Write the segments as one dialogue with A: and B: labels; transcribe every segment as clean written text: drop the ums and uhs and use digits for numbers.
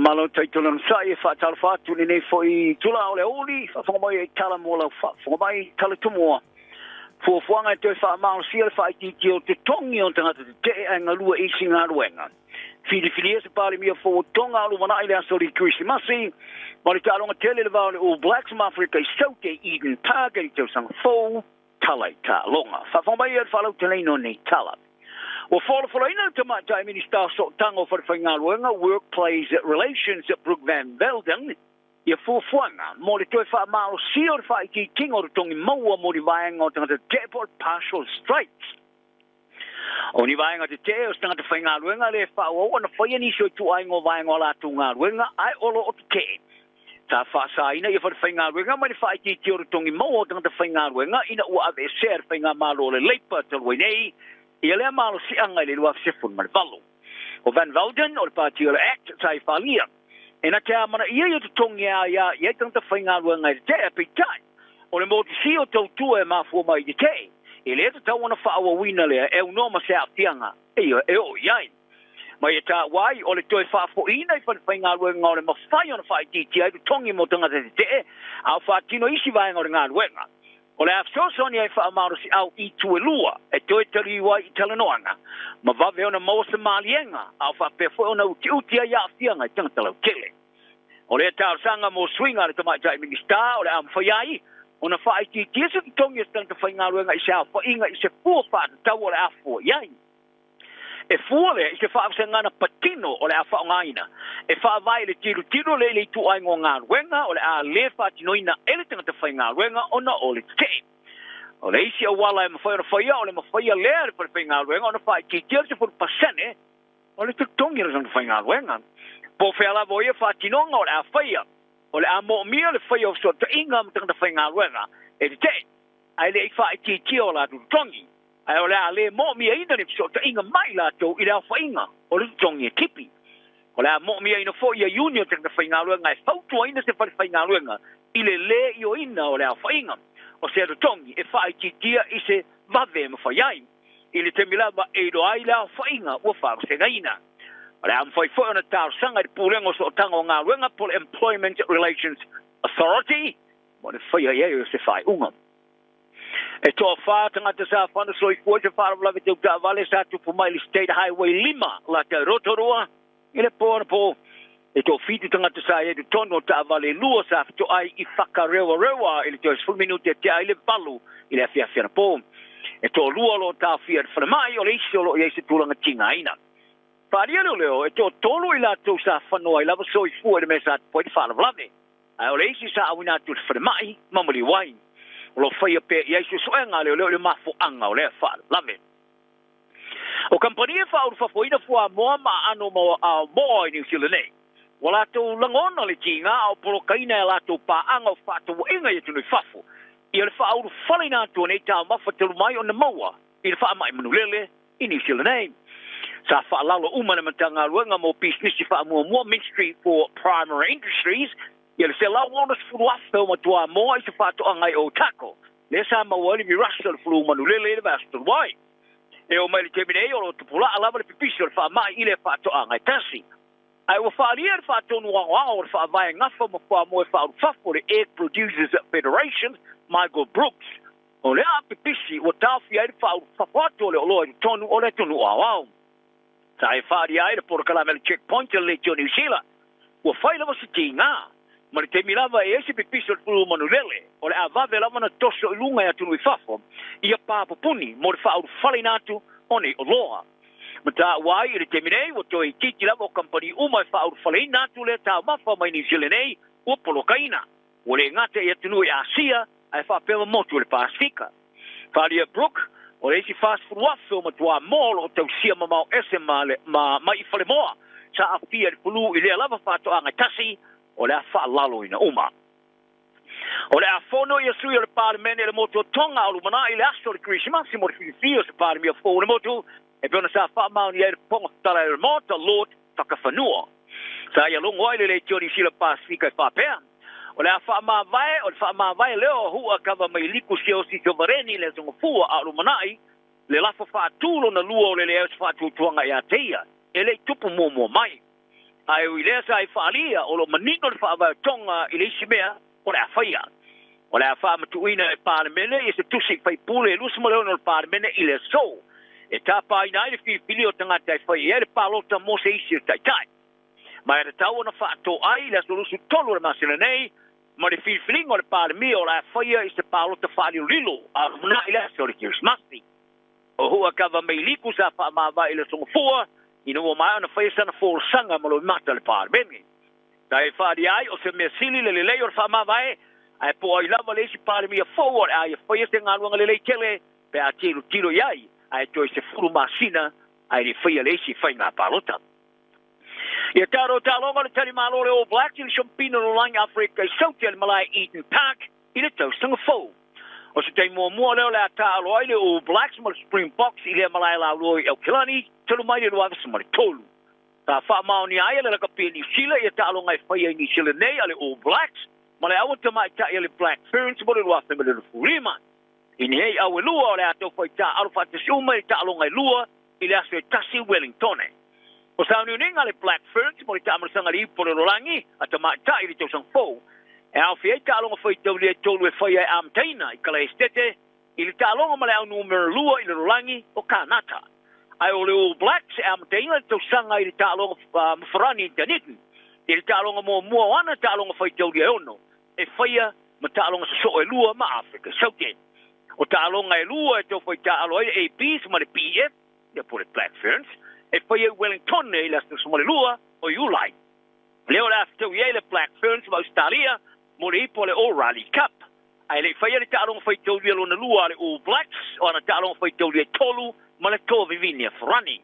A: Malo taitolanu sa'i e faatalofa atu i lenei foi itula o le aoauli, faafofoga mai ai tala mo lau faafofoga mai, tala tumua. Fuafuaga e toe faamalosia le faaitiitia o totogi o tagata tetee ae galue i isi galuega. Filifilia se Palemia fou o Tonga o lumanai i le aso o le Kerisimasi, ma le taaloga tele i le va o le All Blacks ma Aferika i Saute i Eden Park i le tausaga fou. Tala i taaloga. Faafofoga mai ia le faalauteleina o nei tala. Ua folafolaina le Tamaitai Minisita o Sootaga o Falefaigaluega, Workplace Relations, Brooke Van Velden, ia fuafuaga mo le toe faamalosia o le faaitiitiga o totogi maua mo ni vaega o tagata tetee po o le partial strikes. O ni vaega tetee o se tagata faigaluega lea e faaauau ona faia nisi o ituaiga o vaega o a latou galuega ae o lo o tetee. Sa faasaina ia falefaigaluega mai le faaitiitia o totogi maua o tagata faigaluega ina ua aveesea e le Faigamalo o le Labour talu ai nei ia lea malosiaga i le 2018. O Van Velden o le pati o le act sa i falia e na te amanaia ia totogi e aia i ai tagata faigaluega e tetee, peitai, o le motusia o tautua e mafua mai i tetee, e le tatau ona faaauauina lea e aunoa ma se aafiaga e oo i ai. Ma ia taua ai, o le toe faafoiina i falefaigaluega o le mafai ona faaitiitia ai totogi mo tagata tetee a o faatino isi vaega o le galuega. O le a fesoasoani ai faamalosiau i itu e lua e toe taliu ai i talanoaga ma vave ona maua se maliega a o faapea foi ona utiuti ai aafiaga i tagata lautele. O lea talosaga mo suiga a le Tamaitai Minisita o le a mafai ai ona faaitiitia se totogi o se tagata faigaluega i se aofaiga i se fua faatatau o le a fua i ai. E fua lea i se faavasegana patino o le a faaaogaina e faavae i le tilotilo lea i le ituaiga o galuega o le a le faatinoina e le tagata faigaluega ona o le tetee. O le isi auala e mafai ona faia o le mafaia lea e le falefaigaluega ona faaitiitia le 10% o le totogi o le tagata faigaluega. Po o fea lava o ia faatinoga o le a faia, o le a moomia le faia o fesootaiga ma tagata faigaluega e tetee ae le i faaitiitia o latou totogi. Ae o le a le moomiaina ni fesootaiga mai latou i le aofaiga o le totogi e tipi. O le a moomiaina foi ia iuni o tagata faigaluega e fautuaina se falefaigaluega i le lē ioeina o le aofaiga o sea totogi e faaitiitia i se vave e mafai ai, i le taimi lava e iloa ai le aofaiga ua faavasegaina. O le a mafai foi ona talosaga i le Pulega o Sootaga o Galuega po o le Employment Relations Authority mo le faia i ai o se faaiuga. E toafa tagata sa fano soifua i se faalavelave tau taavale sa tupu mai i le State Highway 5 lata i Rotorua i le po anapo. E toafitu tagata sa i ai totonu o taavale e lua sa fetoai i Whakarewarewa i le toe 10 minute e tea ai le 8 i le afiafi anapo. E toalua o lo o taofia i le falemai, o le isi o lo o i ai se tulaga tigaina. Faaalia leoleo, e toatolu i latou sa fano ai lava soifua i le mea sa tupu ai le faalavelave. Ae o le isi sa auina atu i le falemai ma maliu ai. O lo o faia pea i ai suesuega a leoleo i le mafuaaga o lea faalavelave. O kamupani e faaulufafoina fuamoa ma aano moa i Niu Sila nei, ua latou lagona le tiga a o polokaina e a latou paaga o fefaatauaiga i atunuu i fafo ia le faaulufaleina atu o nei taumafa talu mai ona maua i le faamai manulele i Niu Sila nei. Sa faalalo uma le Matagaluega mo Pisinisi Faamuamua, Ministry for Primary Industries, ia le 160,000 o matuā moa i se faatoaga i Otago, lea sa maua ai le virasi o le flu manulele i le vaiaso talu ai. E oo mai i le taimi nei, o lo o tupula'a lava le pipisi o le faamai i lea faatoaga e tasi. Ae ua faaalia le faatonu aoao o le faavae gafa ma fuamoa e faaulufafo le Egg Producers Federation, Michael Brooks, O le aa pipisi ua taofia ai le faaulufafo atu o le oloa i totonu o le atunuu aoao. Sa e faaalia ai le polokalame a le Checkpoint a le Leitio Niu Sila. Ua fai lava se tiga. Ma le taimi lava e i ai se pipisi o le fulu manulele, o le a vave lava ona toso i luga e atunuu i fafo ia pā pupuni mo le faaulufaleina atu o nei oloa. Ma taua ai i le taimi nei, ua toe itiiti lava o kamupani uma e faaulufaleina atu lea taumafa mai Niu Sila nei ua polokaina. Ua le gata i atunuu i Asia ae faapea ma motu o le Pasefika. Falia Brooke, o le isi 40,000 o matuā moa o lo o tausia mamao ese ma le ma mai i Falemoa sa aafia i le fulu i lea lava faatoaga e tasi, o le a faalaloina uma. O le a fono ia sui o le Palemene i le motu o Tonga o lumanai i le aso o le Kerisimasi mo le filifili o se Palemia fou o le motu e pei ona sa faamaonia ai le Fofoga Fetalai o le Maota, Lord Fakafanua. Sa ia logo ai le Leitio Niu Sila Pasefika e faapea, O le a faamavae, o le faamavae lea o Hua kava mai liku siaosi sovareni le aso gafua a o lumanai le lafo faatu lona lua o le leai o se faatuatuaga ia te ia e le i tupu muamua mai. Ae ui i lea sa e faaalia o lo o manino le faavae o Tonga i le isi mea o le a faia. O le a faamatuuina e Palemene ia se tusi i faipule e 26 o le Palemene i le aso e tapaina ai le filifili o tagata e fai i ai le palota mo se isi o taitai. Ma e tatau ona faatoai i le aso 23 o le masina nei ma le filifiliga o le Palemia o le a faia i se palota faalilolilo a lumanai le aso o le Kerisimasi. O Hua Kava Meiliku sa faamavae i le aso Gafua ina ua maea ona faia sana folasaga ma loimata i le Palemene. Sa e faaalia ai o se mea sili le lelei o le faamavae, ae po o ai lava le isi Palemia fou o le a ia faia se galuega lelei tele pe a tilotilo i ai, ae toe 10 masina ae le faia le isi faiga palota. Ia taro taaloga o le talimalo o le All Blacks i le Siampina o le Lalolagi Afrika i Saute a le malae Eden Park i le tausaga fou. O se taimi muamua lea o le a taaalo ai le All Blacks ma le Springboks i lea malae laulua i Aukilani talu mai le 2003. Sa faamaonia ai e le lakapi a Niu Sila ia taaloga e faia i Niu Sila nei a le All Blacks ma le aua tamaitai a le Black Ferns mo le 2025. I nei au e lua o le a taufai taaalo faatasi uma i taaloga e lua i le aso e 1 i Wellingtone. O sauniuniga a le Black Ferns mo le taamalasaga i le ipu o le lalolagi a tamaitai i le tausaga fou e aofia ai taaloga faitaulia e tolu e faia e amataina i Kalaesetete i le taaloga ma le au numera 2 i le lalolagi o Kanata. Ae o le All Blacks e amataina le tausaga i le taaloga ma Farani i Dunedin i le taaloga muamua o ana taaloga faitaulia e 6 e faia ma taaloga sosoo e lua ma Afrika Saute. O taaloga e lua e tau fai taaalo ai le ABs ma le BF, ia po o le Black Ferns, e faia i Wellingtone i le aso 12 o Iulai. Lea o le a fetaui ai le Black Ferns ma Ausetalia mo le ipu o le O'Reilly Cup. Ae le i faia le taaloga faitaulia lona lua a le All Blacks, o ana taaloga faitaulia e tolu ma le toa vivini a Farani.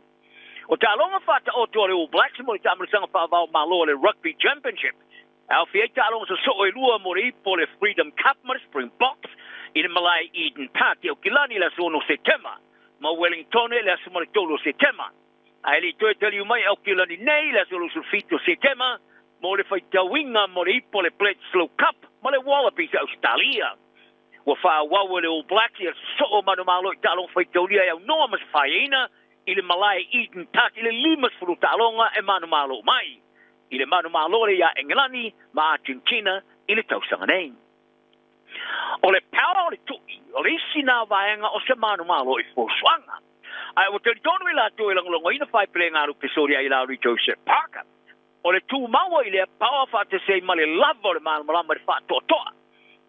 A: O taaloga faataoto a le All Blacks mo le taamalasaga faavao malo a le Rugby Championship E aofia ai taaloga sosoo e lua mo le ipu o le Freedom Cup ma le Springboks i le malae Eden Park i Aukilani i le aso 6 o Setema ma Wellingtone i le aso ma le 3 o Setema. Ae le i toe taliu mai i Aukilani nei i le aso 27 o Setema mo le faitauina mo le ipu o le Bledisloe Cup ma le Wallabies a Ausetalia. Ua faaauau e le All Blacks ia sosoo manumalo i taaloga faitaulia e aunoa ma se faiaina i le malae Eden Park i le 50 taaloga e manumalo mai i le manumalo lea iā Engelani ma Argentina i le tausaga nei. O le power o le tuʻi, o le isi nā vaega o se manumalo i fuafuaga. Ae ua talitonu i latou e lagolagoina faepelega alu pesoli ai Lowry Joseph Parker. O le tumau ai lea power faatasi ai ma le lava o le malamalama i le faatoatoa,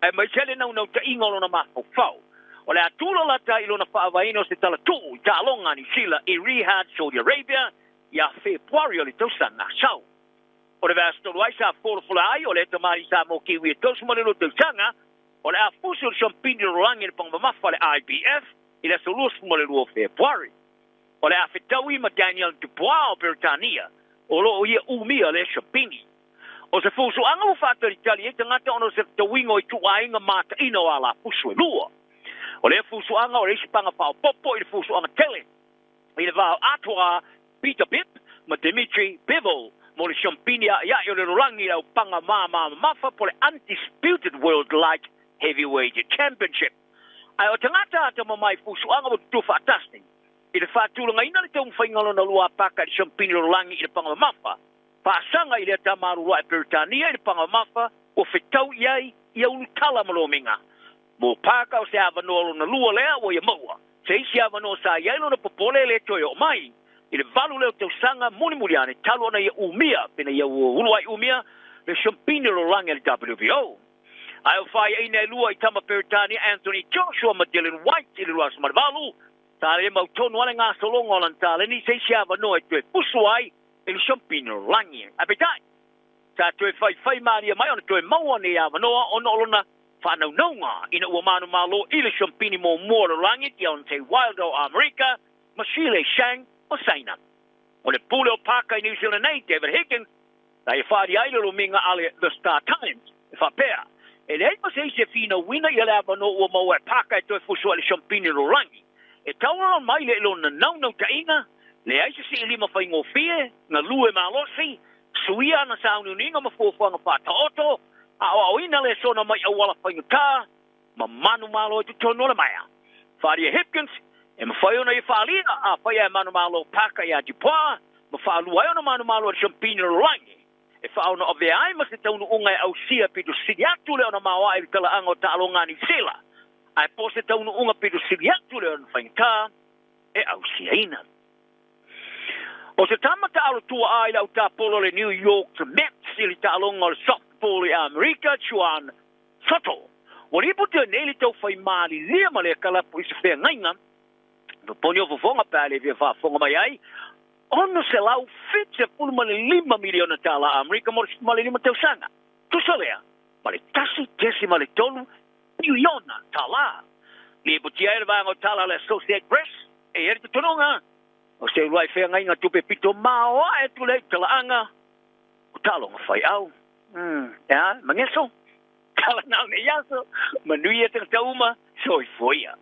A: aemaise ai le naunautaiga o lona mafaufau. O le a tula lata i lona faavaeina o se talatuu i taaloga a Niu Sila i Riyadh, Saudi Arabia, ia Fepuari o le tausaga sau. O le vaiaso talu ai sa folafola ai o le tamalii Samoa Kiwi e 32 tausaga, o le a fusi o le siampini o le lalolagi i le paga mamafa a le IBF i le aso 22 o Fepuari. O le a fetaui ma Daniel Dubois o Peretania, o lo o ia umia le siampini. O se fusuaga ua faatalitali ai tagata ona o se fetauiga o ituaiga mataina o alapusu e lua. O lea fusuaga o le isi paga faaopoopo i le fusuaga tele i le va o Atoa Peter Bibb ma Dimitri Bivol mo le siampini a'ia'i o le lalolagi i le aupaga māmā mamafa po o le Undisputed World Light Heavyweight Championship. Ae o tagata atamamai fusuaga ua tutu faatasi i le faatulagaina le taumafaiga lona lua a paka i le siampini lalolagi i le paga mamafa, faasaga i lea tamalulua'i Peretania i le paga mamafa ua fetau i ai ia ulutala ma lomiga. Mo Parker o se avanoa lona lua lea ua ia maua. Se isi avanoa sa i ai lona popole e le toe oo mai i le valu lea o tausaga mulimuli ane talu ona ia umia pena ia ua uluai umia le siampini o lalolagi a le WBO. Ae o faiaina e lua i tama Peretania Anthony Joshua ma Dillian Whyte i le 2008, sa le mautonu a le gasologa o lana taleni i se isi avanoa e toe pusu ai i le siampini o lalolagi. Ae peitai, sa toe faifai malie mai ona toe maua nei avanoa ona o lona faanaunauga ina ua manumalo i le siampini muamua o le lalolagi Deontay Wilder o Amerika ma Zhilei Zhang o Saina. O le pule o Parker i New Zealand nei, David Higgins, sa ia faalia ai le lomiga a le The Star Times e faapea, E leai ma se isi e finauina ia le avanoa ua maua e Parker e toe fusu ai le siampini o le lalolagi. E tauala mai le i lona naunautaiga, leai se siilima faigofie, galue malosi, suia ana sauniuniga ma fuafuaga faataoto, aoaoina le sona mai auala faigata, ma manumalo i totonu o le maea. Faalia Hipkins, e mafai ona ia faalia afai ae manumalo Parker iā Dubois. Ma faalua ai ona manumalo a le siampini lalolagi e faaono avea ai ma se taunuuga e ausia pito sili atu le ona maoae i le talaaga o taaloga a Niusila, ae po se taunuuga pito sili atu le ona faigata e ausiaina. O se tama taalo tuaa i le autapolo le New York Mets i le taaloga o le softball i Amerika, Juan Soto, ua lipotia nei le taufai malilia ma le kalapu i se feagaiga poni o fofoga pe a le fia faafofoga mai ai, $675 miliona tālā Amerika mo le 5 tausaga. Tusa lea, ma le 1.3 piliona tālā. Lipotia ai le vaega o tala le Associated Press e i le tutunuga. O se uluai feagaiga tupe pito maoae atu le talaaga o taaloga faiau. Ya, mangeso. Tala nau nei aso. Manuia tagata uma. Soifua.